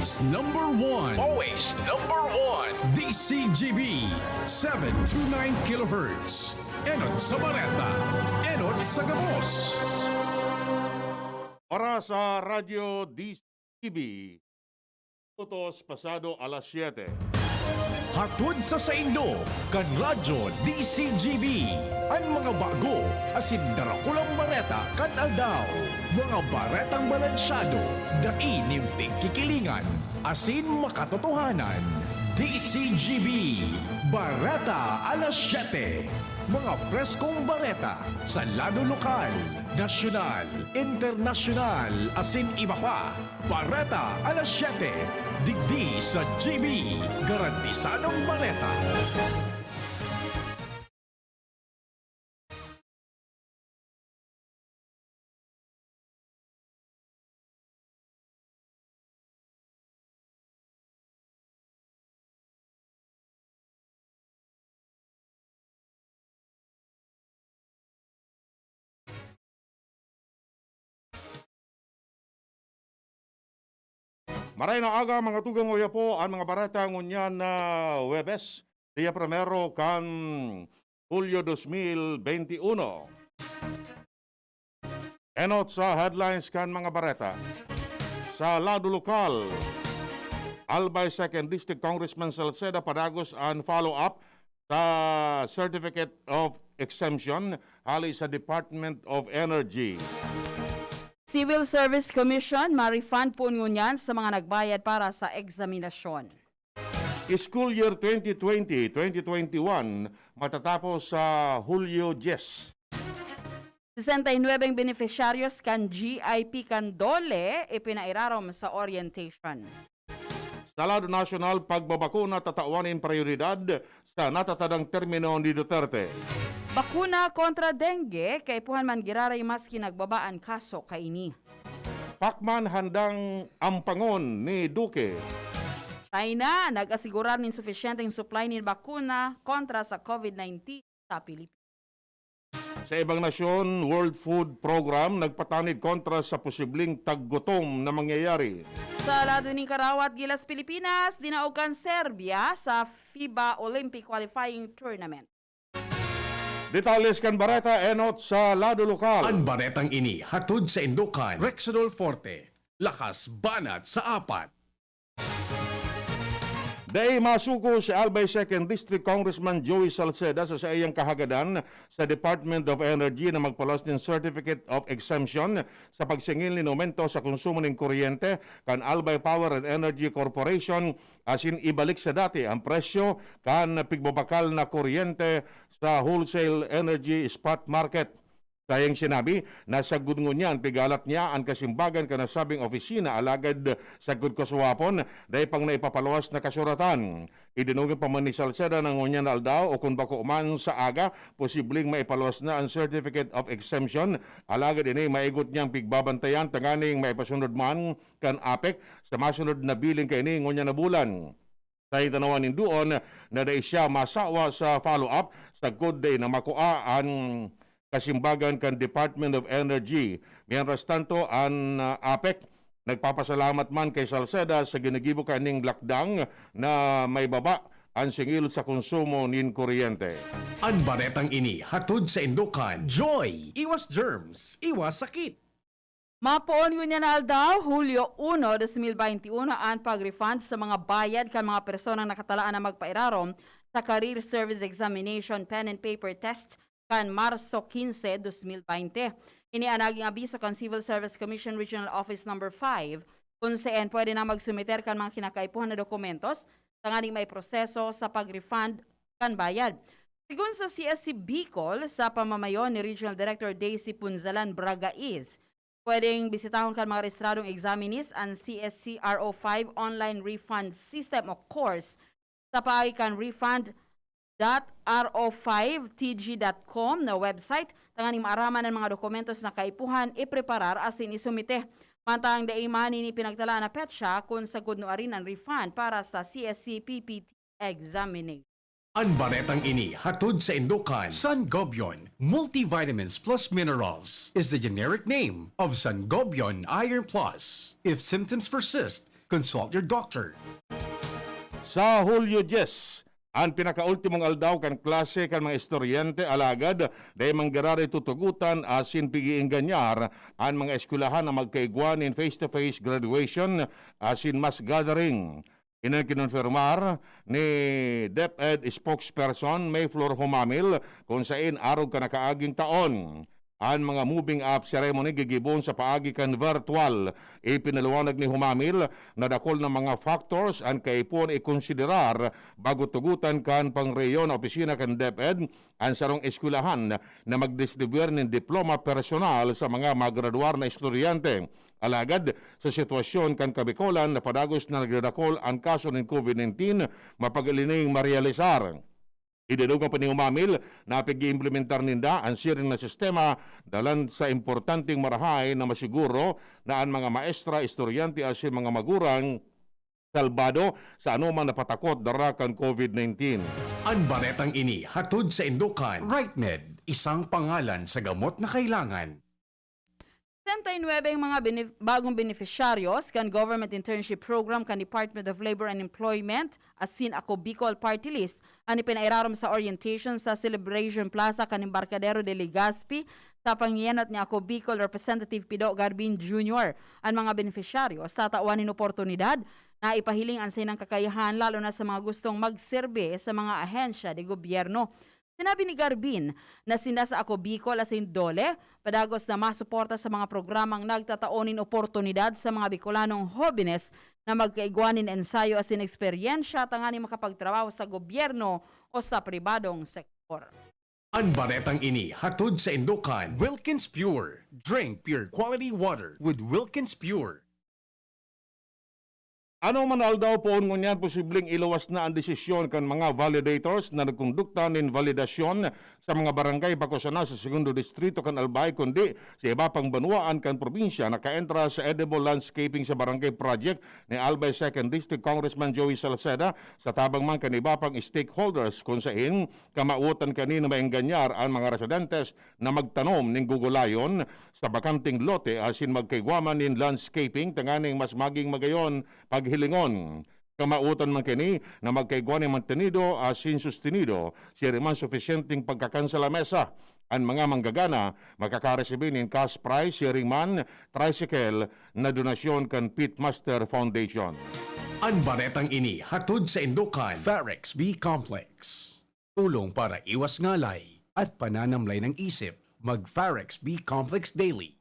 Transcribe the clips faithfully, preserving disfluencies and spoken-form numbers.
Number one. Always number one. D C G B, seven two nine kilohertz. Enot sa Bareta, enot sa gabos. Oras sa Radyo D C B, minutos pasado alas siyete. Hatod sa saindo, kan Radyo D C G B, an mga bago asin darakulang bareta kan aldaw. Mga baretang balansyado, dai nin pigkikilingan, asin makatotohanan. D C G B, Bareta alas siyete. Mga preskong bareta sa lado lokal, nasyonal, internasyonal, asin iba pa. Bareta alas siyete, digdi sa G B, garantisadong bareta. Maray na aga, mga tugang, oya po an mga bareta ngunyan na Huwebes, dia primero kan Hulyo dos mil benti uno. Enot sa headlines kan mga bareta. Sa lado lokal, Albay Second District Congressman Salceda padagos an follow-up sa Certificate of Exemption hali sa Department of Energy. Civil Service Commission ma-refund poon ngunyan sa mga nagbayad para sa eksaminasyon. School year twenty twenty, twenty twenty-one matatapos sa Hulyo dyes. Sesenta y nuebe beneficiaryos kan G I P kan DOLE ipinairarom sa orientation. Sa lado nasyonal, pagbabakuna tatawan nin prayoridad sa natatadang termino ni Duterte. Bakuna kontra dengue, kaipuhan man giraray maski nagbaba an kaso kaini. Pacman handang ampangon ni Duque. China nag-asigurar nin sufisyenteng supply nin bakuna kontra sa COVID nineteen sa Pilipinas. Sa ibang nasyon, World Food Program nagpatanid kontra sa posibleng taggutom na mangyayari. Sa lado nin karawat, gilas Pilipinas dinaog kan Serbia sa FIBA Olympic Qualifying Tournament. Detalles kan bareta enot sa lado lokal. An baretang ini hatod saindo kan Rexidol Forte, lakas banat sa apat. Dai masuko si Albay Second District Congressman Joey Salceda sa saiyang kahagadan sa Department of Energy na magpaluwas nin Certificate of Exemption sa pagsingil nin aumento sa konsumo nin kuryente kan Albay Power and Energy Corporation asin ibalik sa dati an presyo kan pigbabakal na kuryente sa wholesale energy spot market. Saiyang sinabi na sagkod ngunyan pigalat niya an kasimbagan kan nasabing opisina, alagad sagkod kasuwapon, dai pang naipapaluwas na kasuratan. Idinugin pa man ni Salceda na ngunyan na aldaw o kun bako man sa aga, posibleng maipaluwas na an Certificate of Exemption, alagad ini maigot niyang pigbabantayan tanganing maipasunod man kan APEC sa masunod na bilin kaini ngunyan na bulan. Sa itanawan nin duon na dai siya masawa sa follow-up sagkod dai na makua an kasimbagan kan Department of Energy. Mientras tanto, an, ah, APEC nagpapasalamat man kay Salceda sa ginigibo kaning lakdang na maibaba an singil sa konsumo nin kuryente. An baretang ini hatod saindo kan Joy. Iwas germs, iwas sakit. Mapoon ngunyan na aldaw, Hulyo uno, dos mil benti uno, an pag-refund sa mga bayad kan mga personang nakatalaan na magpairarom sa Career Service Examination Pen and Paper Test kan Marso quince, dos mil benti. Ini an naging abiso kan Civil Service Commission Regional Office Number five, kun saen pwede na magsumiter kan mga kinakaipuhan na dokumentos tanganing maiproseso sa pag-refund kan bayad. Sigon sa C S C Bicol, sa pamamayon ni Regional Director Daisy Punzalan Bragais, pwedeng bisitahon kan mga rehistradong examinees an C S C R O five online refund system o course sa paagi kan refund dot R O five T G dot com na website tanganing maaraman an mga dokumentos na kaipuhan ipreparar asin isumite. Mantang dai man ini pinagtalaan na petsa kun sagkod nuarin an refund para sa C S C P P T examination. An baretang ini hatod saindo kan Sangobion Multivitamins Plus Minerals is the generic name of Sangobion Iron Plus. If symptoms persist, Consult your doctor. Sa Hulyo dyes, an pinakaultimong aldaw kan klase kan mga estudyante, alagad dai man giraray tutugotan asin pig-iingganyar an mga eskwelahan na magkaigwa nin face-to-face graduation asin mass gathering. Ini an kinonfirmar ni DepEd spokesperson Mayflor Humamil, kun sain arog kan nakaaging taon, an mga moving up ceremony gigibon sa paagi kan virtual. Ipinaliwanag ni Humamil na dakul na mga factors an kaipuhan ikonsiderar bago tugotan kan pangrehiyon na opisina kan DepEd an sarong eskwelahan na magdistribuir nin diploma personal sa mga magradwar na estudyante. Alagad, sa sitwasyon kan Kabikolan na padagos na nagdadakol an kaso nin COVID nineteen, mapag-ali ning marealisar. Idinugma pa ni Humamil na pig-iimplementar ninda an siring na sistema dalan sa importanteng marahay na masiguro na an mga maestra, estudyante asin mga magurang salbado sa anoman na patakot dara kan COVID nineteen. An baretang ini hatod saindo kan Rightmed, isang pangalan sa gamot na kailangan. Sesenta y nuebe ang mga benef- bagong beneficiaryos kan Government Internship Program kan Department of Labor and Employment asin Ako Bicol Party List an ipinairarom sa orientation sa Celebration Plaza kan Embarcadero de Legazpi sa pangenot ni Ako Bicol Representative Pido Garbin Junior. An mga beneficiaryos tatawan nin oportunidad na ipahiling an saindang kakayahan, lalo na sa mga gustong magserbi sa mga ahensya de gobyerno. Sinabi ni Garbin na sinda sa Ako Bicol asin DOLE padagos na masuporta sa mga programang nagtatao nin oportunidad sa mga Bicolanong hobenes na magkaigwa nin ensayo asin eksperyensya tanganing makapagtrabaho sa gobyerno o sa pribadong sektor. An baretang ini hatod saindo kan Wilkins Pure. Drink pure quality water with Wilkins Pure. Anoman na aldaw poon ngunyan posibleng iluwas na an desisyon kan mga validators na nagkondukta nin validasyon sa mga barangay bako sana sa Segundo Distrito kan Albay, kundi sa iba pang banwaan kan probinsya na kaentra sa edible landscaping sa barangay project ni Albay Second District Congressman Joey Salceda sa tabang man kan iba pang stakeholders, kun sain kamawotan kani na maenganyar an mga residentes na magtanom nin gugulayon sa bakanteng lote asin magkaigwa man nin landscaping tanganing mas maging magayon paghilingon. Kamawotan man kini na magkaigwa nin mantenido asin sustenido, siring man sufisyenteng pagkakan sa lamesa. An mga manggagana makakaresibi nin cash prize, siring man tricycle na donasyon kan Pitmaster Foundation. An baretang ini hatod saindo kan Farex B Complex. Tulong para iwas ngalay at pananamlay ng isip. Mag Farex B Complex Daily.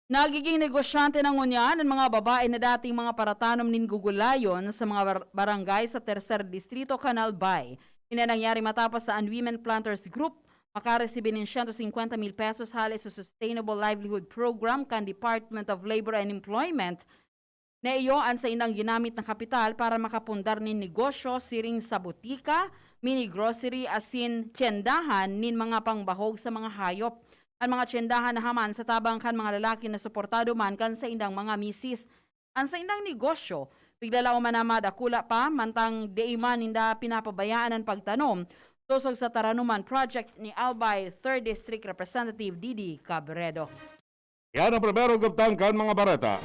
Nagiging negosyante na ngunyan an mga babae na dating mga paratanom nin gugulayon sa mga bar- barangay sa Tercer Distrito kan Albay. Ini nangyari matapos na an Women Planters Group makaresibi nin siyento singkwenta mil pesos hale sa Sustainable Livelihood Program kan Department of Labor and Employment na iyo an saindang ginamit na kapital para makapundar nin negosyo siring sa botika, mini grocery asin tyendahan nin mga pangbahog sa mga hayop. An mga tyendahan nahaman sa tabang kan mga lalaki na suportado man kan saindang mga misis. An saindang negosyo, piglalaom man na madakula pa, mantang dai man ninda pinapabayaan an pagtanom, sosog sa Taranuman Project ni Albay Third District Representative Didi Cabredo. Yan ang primero gabtang kan mga bareta.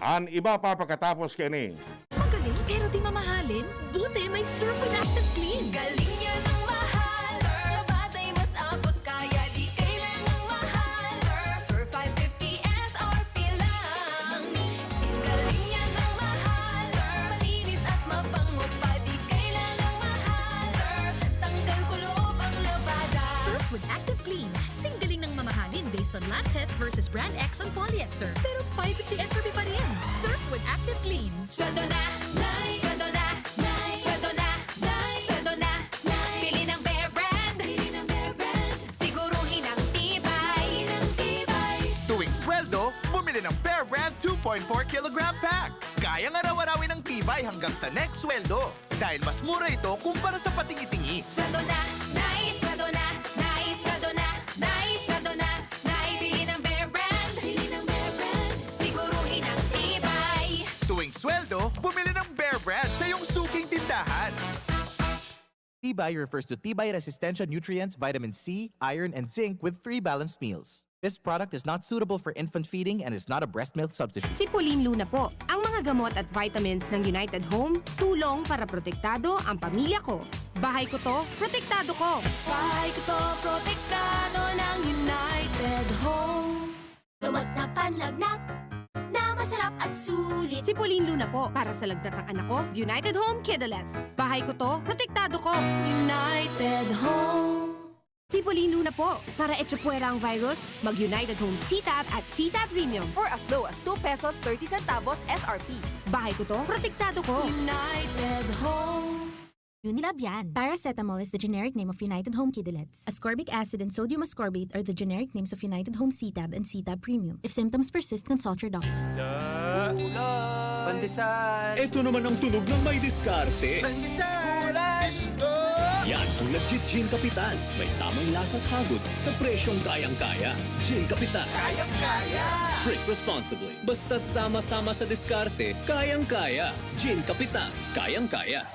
An iba pa pakatapos kaini. Magaling pero di mamahalin? Buti may Surf with Active Clean. Galing niya ng mahal. Surf, batay mas abot kaya di kailangang mahal. Surf, Surf five fifty S R P lang. Galing niya ng mahal. Surf, malinis at mabango pa di kailangang mahal. Surf, tanggal kulob ang labada. Surf with Active Clean. Sing galing ng mamahalin based on lab test versus brand X on polyester. Pero five fifty S R P pa rin. Surf with Active Clean. Sweldo na, Nay! Sweldo na, Nay! Sweldo na, Nay! Sweldo na, Nay! Pili ng Bear Brand! Pili ng Bear Brand! Siguruhin ang tibay! Ang tibay! Tuwing sweldo, bumili ng Bear Brand two point four kilogram pack. Kayang araw-arawin ang tibay hanggang sa next sweldo. Dahil mas mura ito kumpara sa patingi-tingi. Sweldo na, Nay! Sweldo na, Nay! Sweldo na, Nay! Sweldo na, Nay! Pili ng Bear Brand! Pili ng Bear Brand! Siguruhin ang tibay! Tuwing sweldo, bumili ng Bear Brand sa iyong suking tindahan. Tibay refers to Tibay Resistensya nutrients, vitamin C, iron, and zinc with three balanced meals. This product is not suitable for infant feeding and is not a breast milk substitute. Si Pauline Luna po. Ang mga Gamot at vitamins ng United Home, tulong para protektado ang pamilya ko. Bahay ko to, protektado ko. Bahay ko to, protektado ng United Home. Gamot na panlagnat na masarap at sulit. Sipulin Luna po para sa lagnat ng anak ko. United Home Kidulets. Bahay ko to, protektado ko. United Home. Sipulin Luna po para echapuwera ang virus. Mag United Home C-Tab at C-Tab Premium. For as low as two pesos thirty centavos S R P. Bahay ko to, protektado ko. United Home. Unilab yan. Paracetamol is the generic name of United Home Kidulets. Ascorbic acid and sodium ascorbate are the generic names of United Home C-Tab and C-Tab Premium. If symptoms persist, consult your doctor. Pandesal. Ito naman ang tunog ng may diskarte. Pandesal. Yan ang legit Gin Kapitan. May tamang lasa at hagod sa presyong kayang-kaya. Gin Kapitan. Kayang-kaya. Drink responsibly. Basta't sama-sama sa diskarte, kayang-kaya. Gin Kapitan. Kayang-kaya.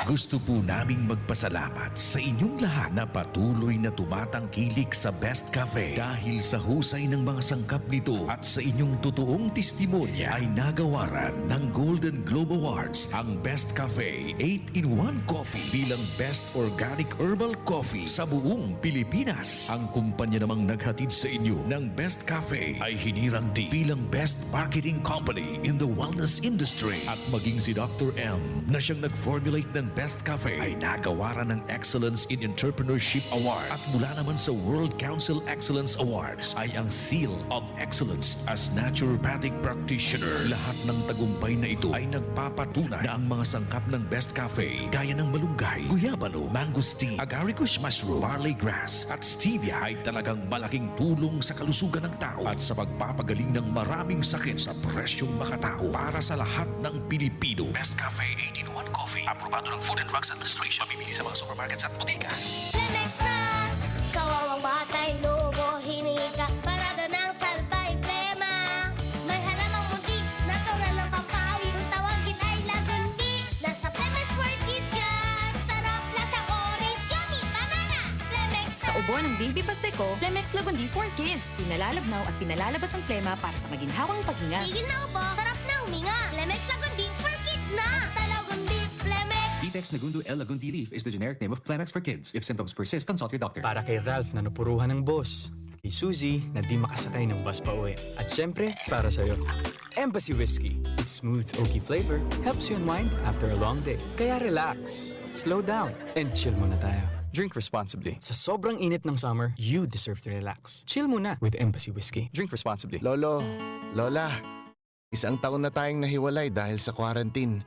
Gusto po naming magpasalamat sa inyong lahat na patuloy na tumatangkilik sa Best Cafe. Dahil sa husay ng mga sangkap nito at sa inyong totoong testimonya ay nagawaran ng Golden Globe Awards ang Best Cafe eight-in-one Coffee bilang Best Organic Herbal Coffee sa buong Pilipinas. Ang kumpanya namang naghatid sa inyo ng Best Cafe ay hinirang din bilang Best Marketing Company in the Wellness Industry. At maging si Doctor M na siyang nag-formulate ng Best Cafe ay nagawaran ng Excellence in Entrepreneurship Award at mula naman sa World Council Excellence Awards ay ang Seal of Excellence as Naturopathic Practitioner. Lahat ng tagumpay na ito ay nagpapatunay na ang mga sangkap ng Best Cafe gaya ng malunggay, guyabano, mangosteen, agaricus mushroom, barley grass at stevia ay talagang malaking tulong sa kalusugan ng tao at sa pagpapagaling ng maraming sakit sa presyong makatao para sa lahat ng Pilipino. Best Cafe eight-in-one Coffee, aprobado ng Food and Drugs Administration, mabibili sa mga supermarkets at botika. Lemex na! Kawawang batay, lobo, hinika, parada ng salbay, plema. May halamang munti, natural ng pampawi. Kung tawagin ay lagundi, nasa Lemex for Kids yan. Sarap, lasang orange, yummy, banana. Lemex Sa ubo ng baby pasteco, Lemex Lagundi for Kids. Pinalalabnaw at pinalalabas ang plema para sa maginhawang paghinga. Tigil na ubo, sarap na huminga. Lemex Lagundi for Kids na. Basta Lagundi, Lemex. Ditex Nagundu L Lagundi leaf is the generic name of Plemex for kids. If symptoms persist, consult your doctor. Para kay Ralph na napuruhan ng boss. Kay Suzy na di makasakay ng bus pa uwi. At syempre, para sa'yo. Embassy Whiskey. Its smooth, oaky flavor helps you unwind after a long day. Kaya relax, slow down, and chill muna tayo. Drink responsibly. Sa sobrang init ng summer, you deserve to relax. Chill muna with Embassy Whiskey. Drink responsibly. Lolo, Lola, isang taon na tayong nahiwalay dahil sa quarantine.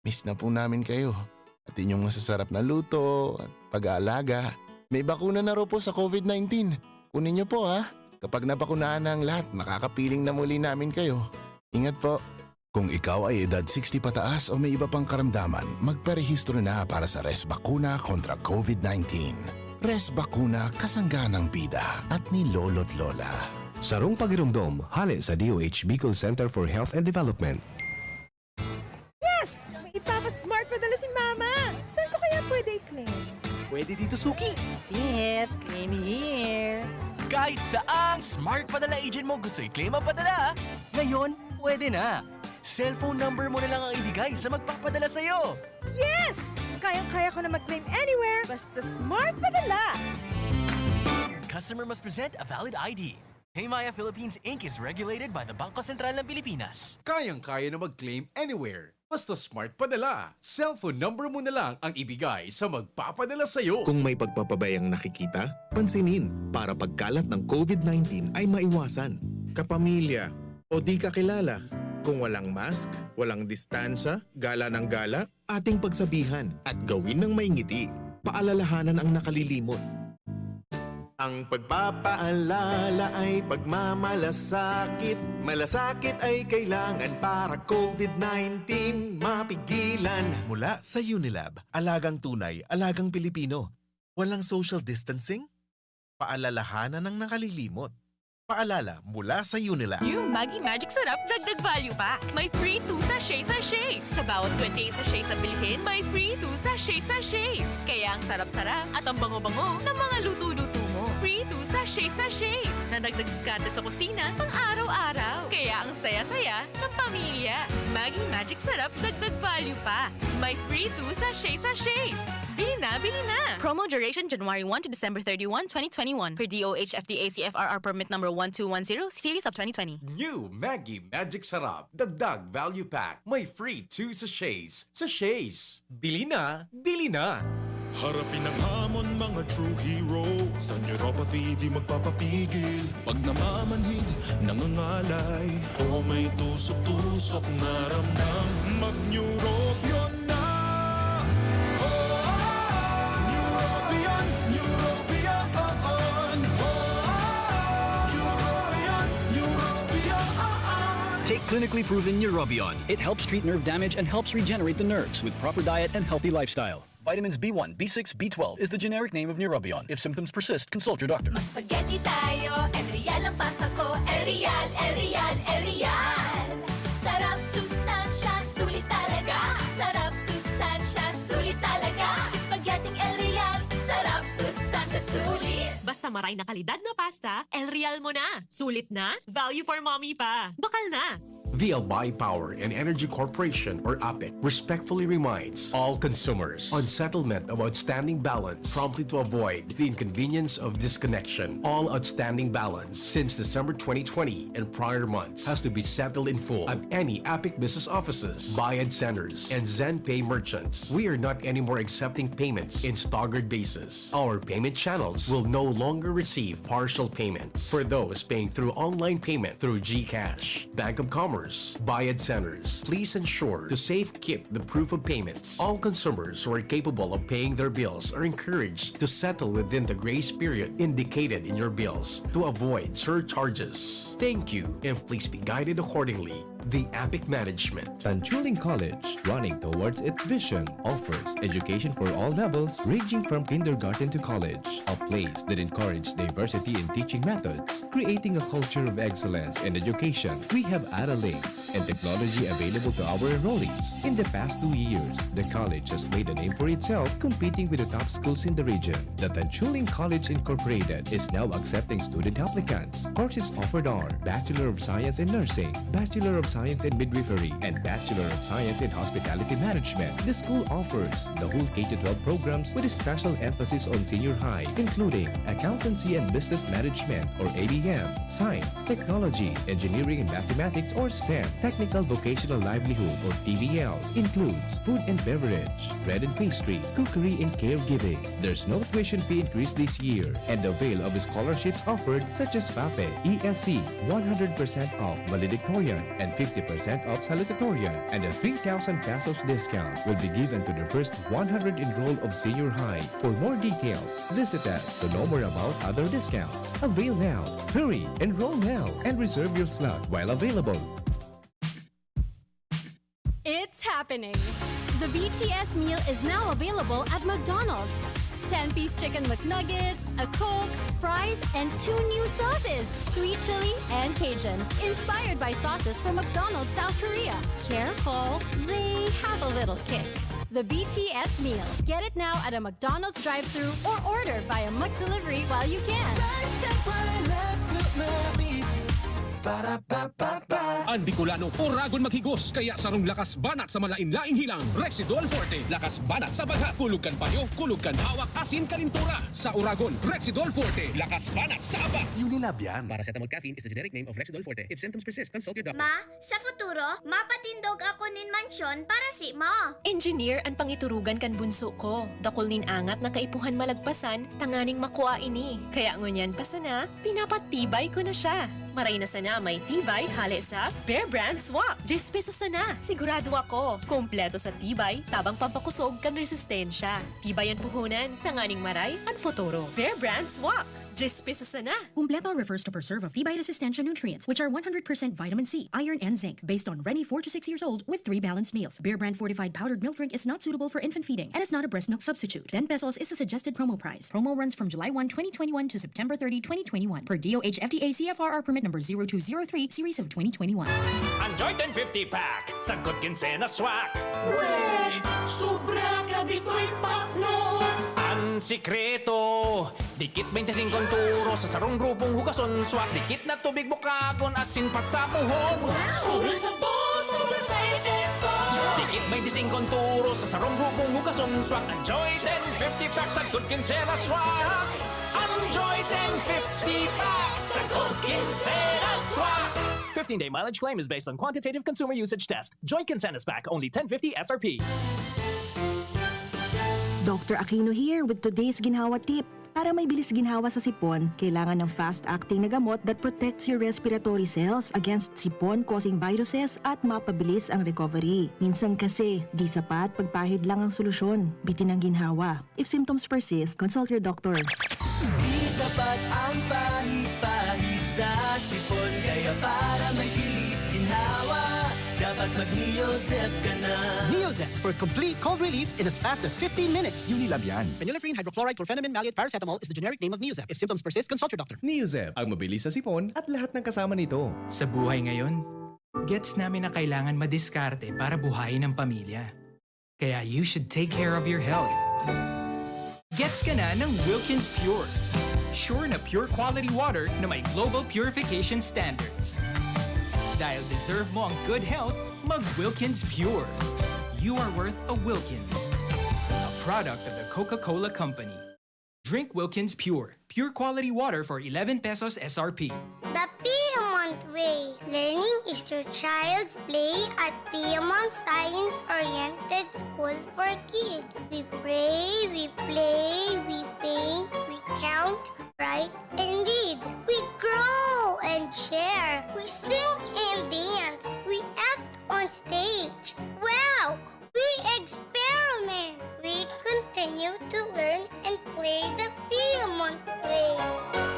Miss na po namin kayo. At inyong masasarap na luto, at pag-aalaga. May bakuna na raw po sa COVID nineteen. Kunin niyo po ha. Kapag nabakunahan na ang lahat, makakapiling na muli namin kayo. Ingat po. Kung ikaw ay edad sixty pataas o may iba pang karamdaman, magparehistro na para sa Res Bakuna kontra COVID nineteen. Res Bakuna, kasangga ng bida at ni Lolo't Lola. Sarong pagiromdom, hale sa D O H Bicol Center for Health and Development. Yes! May ipapa-smart padala si Mama! Saan ko kaya pwede i-claim? Pwede dito, Suki. Sis, claim here. Kahit saang Smart Padala agent mo gusto i-claim ang padala, ngayon, pwede na. Cellphone number mo na lang ang ibigay sa magpapadala sa'yo. Yes! Kayang-kaya ko na mag-claim anywhere, basta Smart Padala! Customer must present a valid I D. Paymaya Philippines Inc is regulated by the Bangko Sentral ng Pilipinas. Kayang-kaya na mag-claim anywhere. Basta Smart Padala, cellphone number mo na lang ang ibigay sa magpapadala sa'yo. Kung may pagpapabayang nakikita, pansinin para pagkalat ng COVID nineteen ay maiwasan. Kapamilya o di kakilala, kung walang mask, walang distansya, gala ng gala, ating pagsabihan at gawin ng may ngiti. Paalalahanan ang nakalilimot. Ang pagpapaalala ay pagmamalasakit. Malasakit ay kailangan para COVID nineteen mapigilan. Mula sa Unilab, alagang tunay, alagang Pilipino. Walang social distancing? Paalalahanan ng nakalilimot. Paalala mula sa Unilab. New Maggi Magic Sarap Dagdag Value Pack. May free two sachet sachets. Sa bawat twenty-eight sachets na bilhin, may free two sachets-sachets. Kaya ang sarap-sarap at ang bango-bango ng mga luto-luto mo. Free two sachets-sachets. Nadagdag diskarte sa kusina pang araw-araw. Kaya ang saya-saya ng pamilya. Maggi Magic Sarap, dagdag value pa. May free two sachets-sachets. Bili na, bili na! Promo duration January one to December thirty-one, twenty twenty-one, per D O H F D A C F R R permit number one two one zero, series of twenty twenty. New Maggi Magic Sarap, dagdag value pack. May free two sachets. Sachets! Bili na, bili na! Harapin ang hamon, mga true hero. Sa neuropathy, di magpapapigil. Pag namamanhid, nangangalay, o may tusok-tusok na ramdam, mag-Neurobion na! Oh, Neurobion, Neurobion, oh, Neurobion, Neurobion. Take clinically proven Neurobion. It helps treat nerve damage and helps regenerate the nerves with proper diet and healthy lifestyle. Vitamins B one, B six, B twelve is the generic name of Neurobion. If symptoms persist, consult your doctor. Mag-spaghetti tayo, El Real ang pasta ko. El Real, El Real, El Real. Sarap, sustansya, sulit talaga. Sarap, sustansya, sulit talaga. Spaghetti El Real, sarap, sustansya, sulit. Basta maray na kalidad na pasta, El Real mo na. Sulit na, value for mommy pa. Bakal na! The Albay Power and Energy Corporation, or APEC, respectfully reminds all consumers on settlement of outstanding balance promptly to avoid the inconvenience of disconnection. All outstanding balance since December twenty twenty and prior months has to be settled in full at any APEC business offices, Bayad Centers, and ZenPay merchants. We are not anymore accepting payments in staggered basis. Our payment channels will no longer receive partial payments. For those paying through online payment through GCash, Bank of Commerce, Bayad Centers, please ensure to safekeep the proof of payments. All consumers who are capable of paying their bills are encouraged to settle within the grace period indicated in your bills to avoid surcharges. Thank you, and please be guided accordingly. The APEC Management. Tanchuling College, running towards its vision, offers education for all levels, ranging from kindergarten to college. A place that encourages diversity in teaching methods, creating a culture of excellence in education. We have Ara Links and technology available to our enrollees. In the past two years, the college has made a name for itself, competing with the top schools in the region. The Tanchuling College Incorporated is now accepting student applicants. Courses offered are Bachelor of Science in Nursing, Bachelor of Science in Midwifery, and Bachelor of Science in Hospitality Management. The school offers the whole K to twelve programs with a special emphasis on senior high, including Accountancy and Business Management, or A B M, Science, Technology, Engineering and Mathematics, or STEM, Technical Vocational Livelihood, or T V L, includes food and beverage, bread and pastry, cookery and caregiving. There's no tuition fee increase this year, and avail of scholarships offered such as FAPE, E S C, one hundred percent off valedictorian, and fifty percent off salutatorian, and a three thousand pesos discount will be given to the first one hundred enrolled of senior high. For more details, visit us to know more about other discounts. Avail now. Hurry, enroll now, and reserve your slot while available. It's happening! The B T S meal is now available at McDonald's. Ten-piece chicken McNuggets, a Coke, fries, and two new sauces, sweet chili and Cajun, inspired by sauces from McDonald's South Korea. Careful, they have a little kick. The B T S meal. Get it now at a McDonald's drive-thru or order via McDelivery while you can. Sa step right left to my beat. Para pa pa pa. An Bicolano, oragon maghigos, kaya sarong lakas banat sa malain-laing hilang, Rexidol Forte. Lakas banat sa baghat, kulog kan payo, kulog kan hawak, asin kalintura. Sa oragon, Rexidol Forte, lakas banat sa aba. Unilab yan. Paracetamol caffeine is the generic name of Rexidol Forte. If symptoms persist, consult your doctor. Ma, sa futuro, mapatindog ako nin mansyon para simo. Engineer an pangiturugan kan bunso ko. Dakul nin angat na kaipuhan malagpasan tanganing makua ini. Kaya ngunyan pa sana, pinapatibay ko na siya. Maray na sana may tibay hale sa Bear Brand Swak. Diyes pesos sana. Sigurado ako, kompleto sa tibay, tabang pampakosog kan resistensya. Tibay an puhunan, tanganing maray an futuro. Bear Brand Swak. Diyes pesos sana. Kumpleto refers to preserve of T-bite resistensya nutrients, which are one hundred percent vitamin C, iron, and zinc, based on Reni four to six years old with three balanced meals. Bear Brand fortified powdered milk drink is not suitable for infant feeding and is not a breast milk substitute. Ten pesos is the suggested promo price. Promo runs from July one, twenty twenty-one to September thirty, twenty twenty-one, per D O H F D A C F R R permit number zero two zero three series of twenty twenty-one. Enjoy ten fifty pack sa Good Quincena Swak. Weh, sobra ka bitoy pakno. Ang sikreto, dikit twenty-five ang turo sa sarong grupong hugason swak. Dikit na tubig bukagon, asin pasabuhon. Sobrang sabon, sobrang sa epekto. Dikit twenty-five ang turo sa sarong grupong hugason swak. Enjoy ten fifty pack sa Good Quincena Swak. Enjoy ten fifty pack sa Good Quincena Swak. fifteen-day mileage claim is based on quantitative consumer usage test. Joy Quincena's pack, only ten fifty S R P. Doctor Aquino here with today's ginhawa tip. Para may bilis ginhawa sa sipon, kailangan ng fast-acting na gamot that protects your respiratory cells against sipon-causing viruses at mapabilis ang recovery. Minsan kasi, di sapat pagpahid lang ang solusyon. Bitin ang ginhawa. If symptoms persist, consult your doctor. Di sapat ang pahid-pahid sa sipon, kaya para may bilis ginhawa, dapat mag-Neozep ka na. Neozep for complete cold relief in as fast as fifteen minutes. Unilab yan. Phenylephrine hydrochloride chlorphenamine maleate paracetamol is the generic name of Neozep. If symptoms persist, consult your doctor. Neozep, ang mabilis sa sipon at lahat ng kasama nito. Sa buhay ngayon, gets namin na kailangan madiskarte para buhayin ang pamilya. Kaya you should take care of your health. Gets ka na ng Wilkins Pure. Sure na pure quality water na may global purification standards. Dahil deserve mo ang good health, mag Wilkins Pure. You are worth a Wilkins. A product of the Coca-Cola Company. Drink Wilkins Pure. Pure quality water for eleven pesos S R P. The Piedmont Way. Learning is your child's play at Piedmont Science-Oriented School for Kids. We pray, we play, we paint, we count, write, and read. We grow and share. We sing and dance. We act on stage. Wow! We experiment. We continue to learn and play the Piedmont way.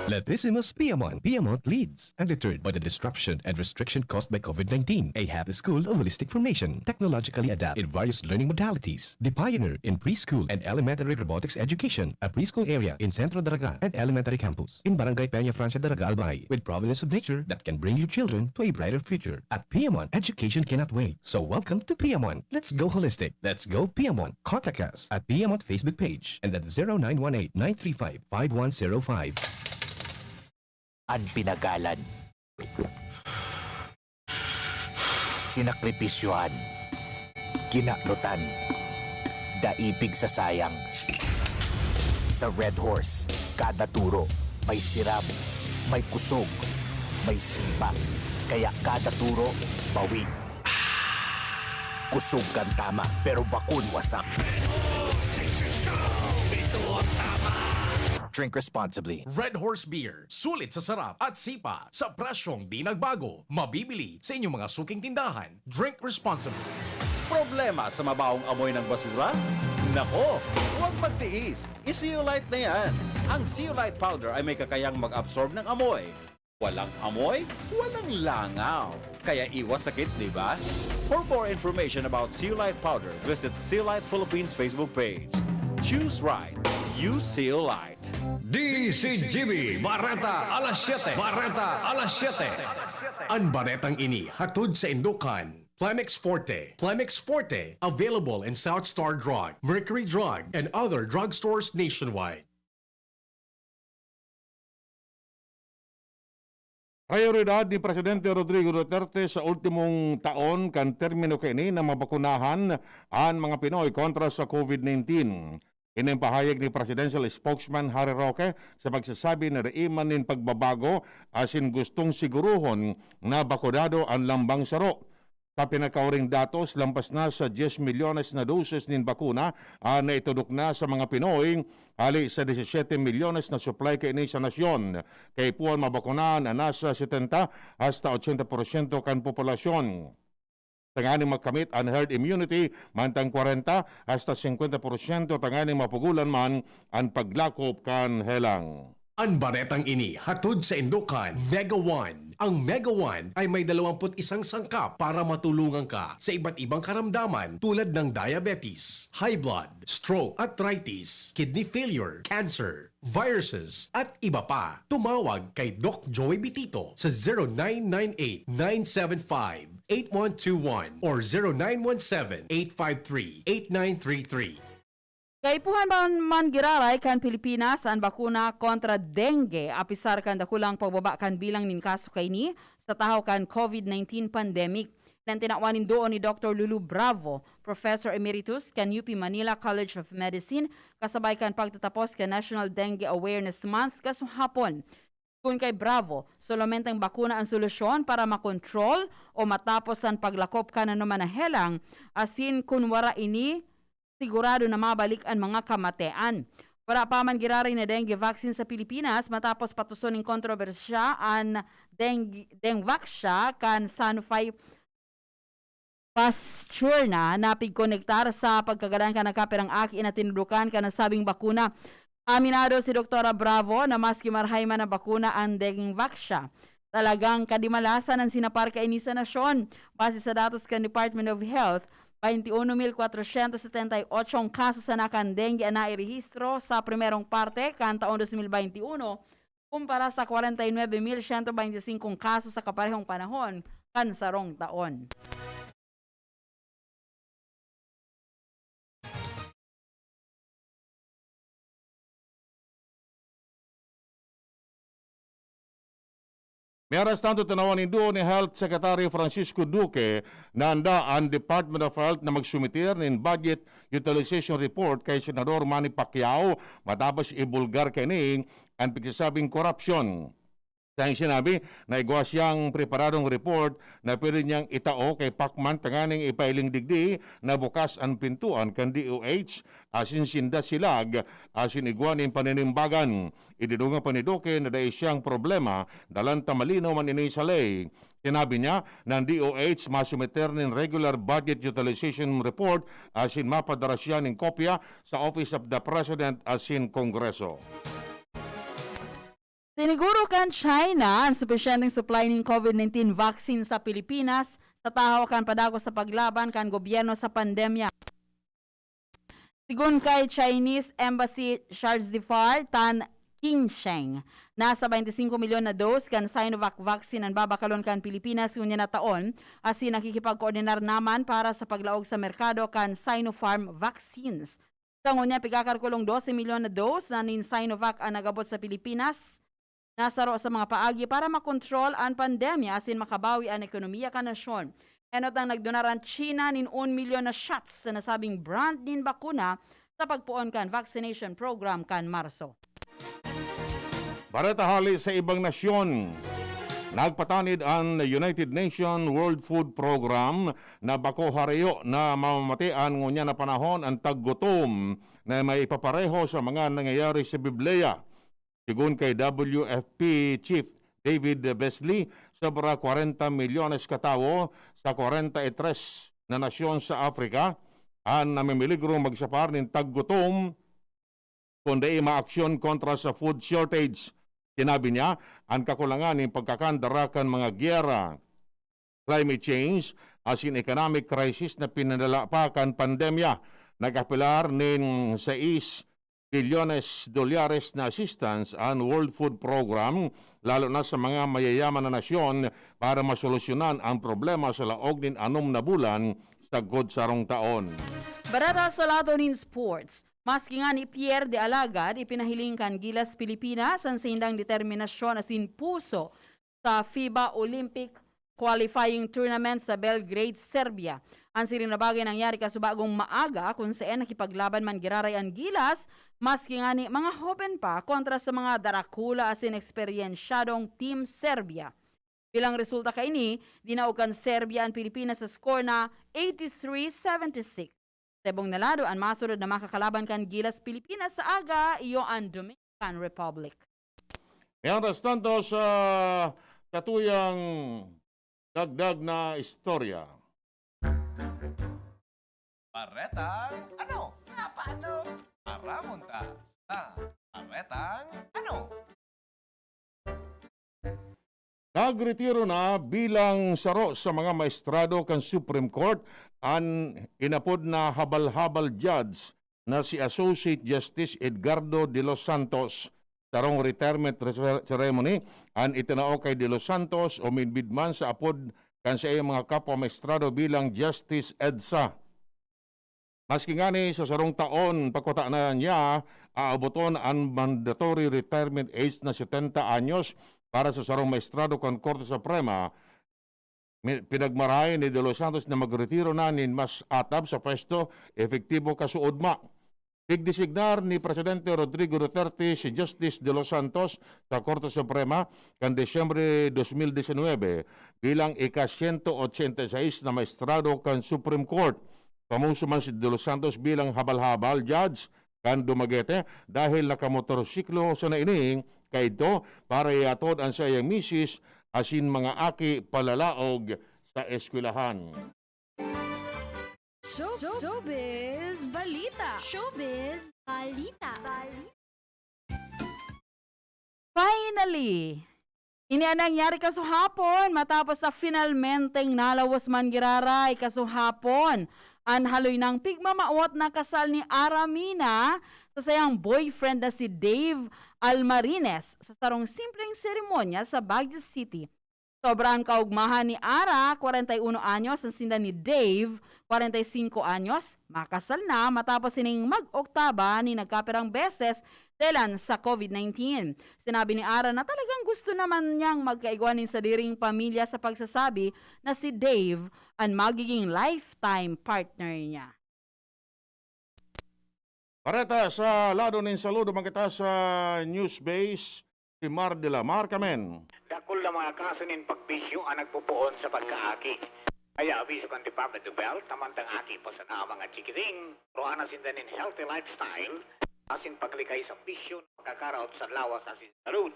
Lettisimus Piamon, Piamont leads. Undeterred by the disruption and restriction caused by COVID nineteen, a happy school of holistic formation, technologically adept in various learning modalities. The pioneer in preschool and elementary robotics education, a preschool area in Centro Daraga and elementary campus in Barangay Peña Francia Daraga, Albay, with providence of nature that can bring your children to a brighter future. At Piamon, education cannot wait. So welcome to Piamon. Let's go holistic. Let's go Piamon. Contact us at Piamon Facebook page and at zero nine one eight nine three five five one zero five. An pinagalan, sinakripisyohan, kinanutan, daipig sa sayang. Sa Red Horse, kada turo may sirab, may kusog, may sipa. Kaya kada turo, bawi. Kusog kan tama, pero bakun wasak. Drink responsibly. Red Horse Beer. Sulit sa sarap at sipa sa presyong di nagbago. Mabibili sa inyong mga suking tindahan. Drink responsibly. Problema sa mabahong amoy ng basura? Nako, huwag magtiis. I-Zeolite na yan. Ang Zeolite Powder ay may kakayang mag-absorb ng amoy. Walang amoy, walang langaw. Kaya iwas sakit, di ba? For more information about Zeolite Powder, visit Zeolite Philippines Facebook page. Choose right. Use Zeolite. D C G B, Bareta, alas siyete. Bareta, alas siyete. An baretang ini hatod sa indukan Plemex Forte. Plemex Forte, available in South Star Drug, Mercury Drug, and other drugstores nationwide. Prayoridad ni Presidente Rodrigo Duterte sa ultimong taon kan termino kaini na mabakunahan an mga Pinoy kontra sa COVID nineteen. Ini ang pahayag ni Presidential Spokesman Harry Roque sa pagsasabi na dai man nin pagbabago asin gustong siguruhon na bakunado an lambang saro. Sa pinakauring datos, lampas na sa diyes milyones na doses nin bakuna an naitudok na sa mga Pinoy, hali sa disisiyete milyones na supply kaini sa nasyon. Kaipuhan mabakunahan an nasa setenta hasta ochenta porsyento kan populasyon, tanganing makamit an herd immunity, mantang kwarenta hasta singkwenta porsyento tanganing mapugolan man an paglakop kan helang. An baretang ini hatod saindo kan Mega One. Ang Mega One ay may dalawampu't isang sangkap para matulungan ka sa iba't ibang karamdaman tulad ng diabetes, high blood, stroke, arthritis, kidney failure, cancer, viruses, at iba pa. Tumawag kay Doc Joey Bitito sa zero nine nine eight, nine seven five, eight one two one or zero nine one seven, eight five three, eight nine three three. Kaipuhan pa man giraray kan Pilipinas an bakuna kontra dengue, apisar kan dakulang pagbaba kan bilang nin kaso kaini sa tahaw kan COVID nineteen pandemic. Nan tinawan nin duon ni Doktor Lulu Bravo, Professor Emeritus kan U P Manila College of Medicine, kasabay kan pagtatapos kan National Dengue Awareness Month kasuhapon. Kun kay Bravo, solamente ang bakuna an solusyon para makontrol o matapos an paglakop kan anoman na helang, asin kun wara ini, sigurado na mabalik an mga kamatean. Wara pa man giraray na dengue vaccine sa Pilipinas matapos patuson nin kontrobersya an deng-, Dengvaxia kan Sanofi Pasteur na napigkonektar sa pagkagadan kan nagkapirang aki na tinudukan kan nasabing bakuna. Aminado si Doktora Bravo na maski marahay man na bakuna an Dengvaxia, talagang kadimalasan an sinapar kaini sa nasyon. Base sa datos kan Department of Health, twenty-uno mil kwatrosyentos setenta y ocho ang kaso sana kan dengue an nairehistro sa primerong parte kan taon dos mil baynte uno, kumpara sa kwarenta y nuebe mil siyento baynte singkong kaso sa kaparehong panahon kan sarong taon. Mientras tanto, tinawan nin duo ni Health Secretary Francisco Duque na handa an Department of Health na magsumiter nin budget utilization report kay Senador Manny Pacquiao matapos ibulgar kaini an pigsasabing korupsyon. Sa iyang sinabi na igwa siyang preparadong report na pwede niyang itao kay Pacman tanganing ipailing digdi na bukas an pintuan kan D O H asin sinda silag asin igwa nin paninimbagan. Idinunga pa ni Duque na dai siyang problema, dalan ta malinaw man ini sa ley. Sinabi niya na ang D O H masumiter nin regular budget utilization report asin mapadara siya nin kopya sa Office of the President asin Kongreso. Siniguro kan China an supisyenteng supply nin COVID nineteen vaccine sa Pilipinas sa tahaw kan padagos sa paglaban kan gobyerno sa pandemya. Sigon kay Chinese Embassy Charge d'Affaires Tan Qingsheng, nasa baynte singko milyon na dose kan Sinovac vaccine an babakalon kan Pilipinas ngunyan na taon, asin nakikipagkoordinar naman para sa paglaog sa merkado kan Sinopharm vaccines. Sa ngunyan, pigkakalkulong dose milyon na dose na nin Sinovac an nag-abot sa Pilipinas, na saro sa mga paagi para makontrol an pandemya asin makabawi an ekonomiya kan nasyon. Enot ang nagdonar an China nin un milyon na shots sa nasabing brand nin bakuna sa pagpoon kan vaccination program kan Marso. Bareta hali sa ibang nasyon. Nagpatanid an United Nations World Food Program na bako harayo na mamamatean ngunyan na panahon an taggutom na may ipapareho sa mga nangyayari sa Biblia. Sigon kay W F P Chief David Beasley, sobra kwarenta milyones ka tawo sa kwarenta y tres na nasyon sa Africa an namimiligro magsapar nin taggutom kun dai maaksyon kontra sa food shortage. Sinabi niya, an kakulangan nin pagkakan dara kan mga giyera, climate change, asin economic crisis na pinadala pa kan pandemya. Nag-apelar nin sais bilyones dolyares na assistance an World Food Program, lalo na sa mga mayayaman na nasyon, para masolusyonan an problema sa laog nin anom na bulan sagkod sarong taon. Bareta sa lado nin sports, maski ngani pierde alagad, ipinahiling kan Gilas Pilipinas an saindang determinasyon asin puso sa FIBA Olympic Qualifying Tournament sa Belgrade, Serbia. An siring na bagay nangyari kasubagong maaga, kun saen nakipaglaban man giraray an Gilas, maski ngani mga hoben pa, kontra sa mga darakula asin eksperyensyadong Team Serbia. Bilang resulta kaini, dinaog kan Serbia an Pilipinas sa score na eighty-three seventy-six. Sa ibong na lado, an masunod na makakalaban kan Gilas Pilipinas sa aga, iyo an Dominican Republic. Mientras tanto, sa katuyang dagdag na istorya. Baretang ano? Paano? Aramon ta sa Baretang ano? Nagretiro na bilang saro sa mga maestrado kan Supreme Court an inapod na habal-habal judge na si Associate Justice Edgardo de los Santos. Sarong retirement recer-, ceremony an itinao kay de los Santos o midbid man sa apod kan saiyang mga kapwa maestrado bilang Justice EDSA. Maski ngani sa sarong taon, pagkutana niya, aaboton an mandatory retirement age na setenta anyos para sa sarong maestrado kan Korte Suprema. Mi-, pinagmarahay ni De Los Santos na magretiro na nin mas atab sa pwesto, epektibo kasuodma. Pigdesignar ni Presidente Rodrigo Duterte si Justice De Los Santos sa Korte Suprema kan Disyembre dos mil disinwebe bilang ika-siyento otsenta y seis na maestrado kan Supreme Court. Famoso man si De Los Santos bilang habal-habal judge kan Dumaguete dahil nakamotorsiklo sana ini kaidto para ihatod an saiyang misis asin mga aki palalaog sa eskwelahan. Show, showbiz balita. Showbiz balita. Finally, ini an nangyari kasuhapon matapos na finalmenteng nalawos man giraray kasuhapon an haloy nang pigmamawot na kasal ni Ara Mina sa sayang boyfriend na si Dave Almarines sa sarong simpleng seremonya sa Baguio City. Sobra an kaugmahan ni Ara, kwarenta y uno anyos, an sinda ni Dave, kwarenta y singko anyos, makasal na matapos sining mag-oktaba nin nagkapirang beses dahelan sa COVID nineteen. Sinabi ni Ara na talagang gusto naman niyang magkaigwa nin sadiring pamilya sa pagsasabi na si Dave an magiging lifetime partner niya. Bareta sa lado nin salud, duman kita sa news base, si Mar de la Mar Kamen. Dakul na mga kaso nin pagbisyo an nagpopoon sa pagkaaki. Kaya abiso kan Department of Health na mantang aki pa sana ang mga chikiting, turuan na sinda nin healthy lifestyle, asin paglikay sa bisyo na makakaraot sa lawas asin salud.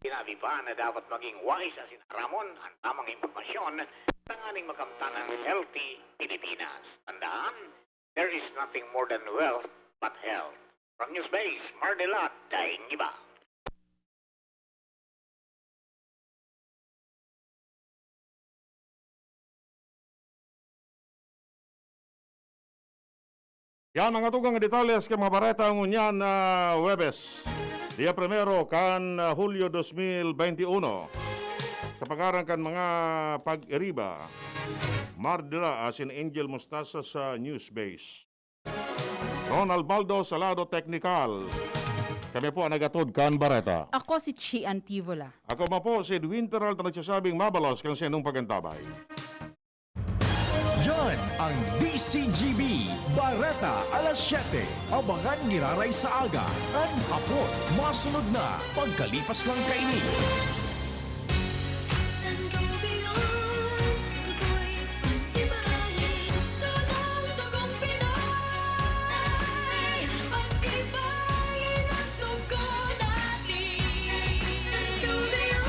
Sinabi pa na dapat maging wais asin aramon an tamang impormasyon tanganing makamtan an healthy Pilipinas. Tandaan, there is nothing more than wealth but health. From Newsbase, Mardelat, Daing Iba. Yan ang atubang detalye sa mga bareta ngunyan na Huwebes, dia primero kan, ah, Hulyo dos mil benti uno. Sa pangaran kan mga pag-iriba, Mardela asin Angel Mustasa sa Newsbase. Ronald Baldo sa lado teknikal. Kami po ang nagatod kan bareta. Ako si Chi Antivola. Ako man po si Edwin Peralta, nagsasabing mabalos kan saindong pagantabay. Yan ang D C G B Bareta alas siyete. Abangan giraray sa aga, an hapon, masunod na pagkalipas lang kaini. Sangobion, tukoy, pag-ibahin, sunong tugong Pinoy. Pag-ibahin ang dugo natin. Sangobion,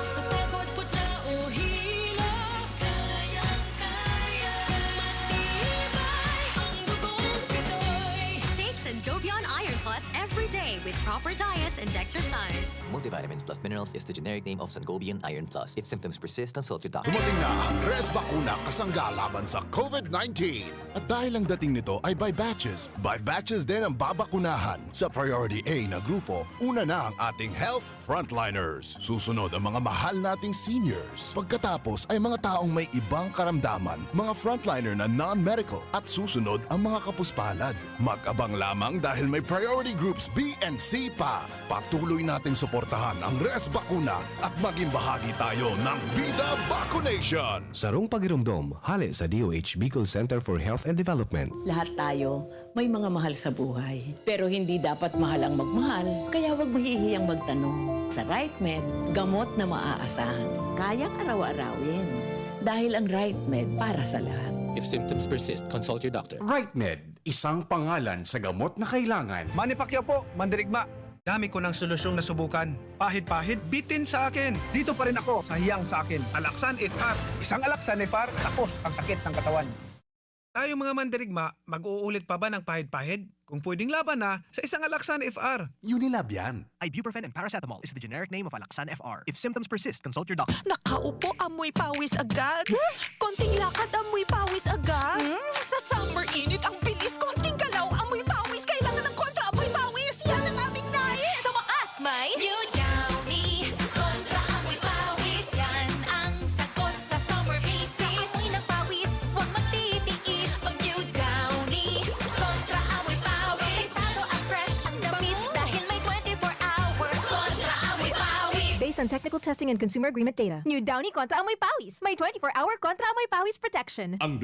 sa pagod, putla o hilo, kayang-kaya, matibay ang dugong Pinoy. Take Sangobion Iron Plus every day with proper diet and exercise. Multivitamins plus minerals is the generic name of Sangobion Iron Plus. If symptoms persist, consult your doctor. Dumating na ang Res Bakuna kasangga laban sa COVID nineteen. At dahil ang dating nito ay by batches, by batches din ang babakunahan. Sa Priority A na grupo, una na ang ating health frontliners. Susunod ang mga mahal nating seniors. Pagkatapos ay mga taong may ibang karamdaman, mga frontliner na non-medical, at susunod ang mga kapuspalad. Mag-abang lamang dahil may priority groups B and C pa. Patuloy nating suportahan ang Res Bakuna at maging bahagi tayo ng Bida Vacunation. Sarong pagiromdom, hale sa D O H Bicol Center for Health and Development. Lahat tayo may mga mahal sa buhay. Pero hindi dapat mahal ang magmahal, kaya huwag mahihiyang magtanong. Sa RightMed, gamot na maaasahan. Kayang araw-arawin. Dahil ang RightMed para sa lahat. If symptoms persist, consult your doctor. RightMed, isang pangalan sa gamot na kailangan. Manny Pacquiao po, mandirigma. Dami ko ng solusyong nasubukan. Pahid-pahid, bitin sa akin. Dito pa rin ako sa hiyang sa akin. Alaxan F R. Isang Alaxan F R, tapos ang sakit ng katawan. Tayong mga mandirigma, mag-uulit pa ba ng pahid-pahid? Kung pwedeng laban na, sa isang Alaxan F R. Unilab yan. Ibuprofen and paracetamol is the generic name of Alaxan F R. If symptoms persist, consult your doctor. Nakaupo, amoy pawis agad. Konting lakad, amoy pawis agad. Sa summer init, ang bilis. Konting galaw, amoy pawis. Kailangan ng kontra amoy pawis. Yan ang aming nais. Sa wakas, may New Downy. Kontra amoy pawis. Yan ang sagot sa summer misis. Amoy ng pawis, huwag magtitiis. Mag New Downy. Kontra amoy pawis. Delikado at fresh ang damit dahil may twenty-four hour kontra amoy pawis. Based on technical testing and consumer agreement data. New Downy kontra amoy pawis. May twenty-four hour kontra amoy pawis protection. Ang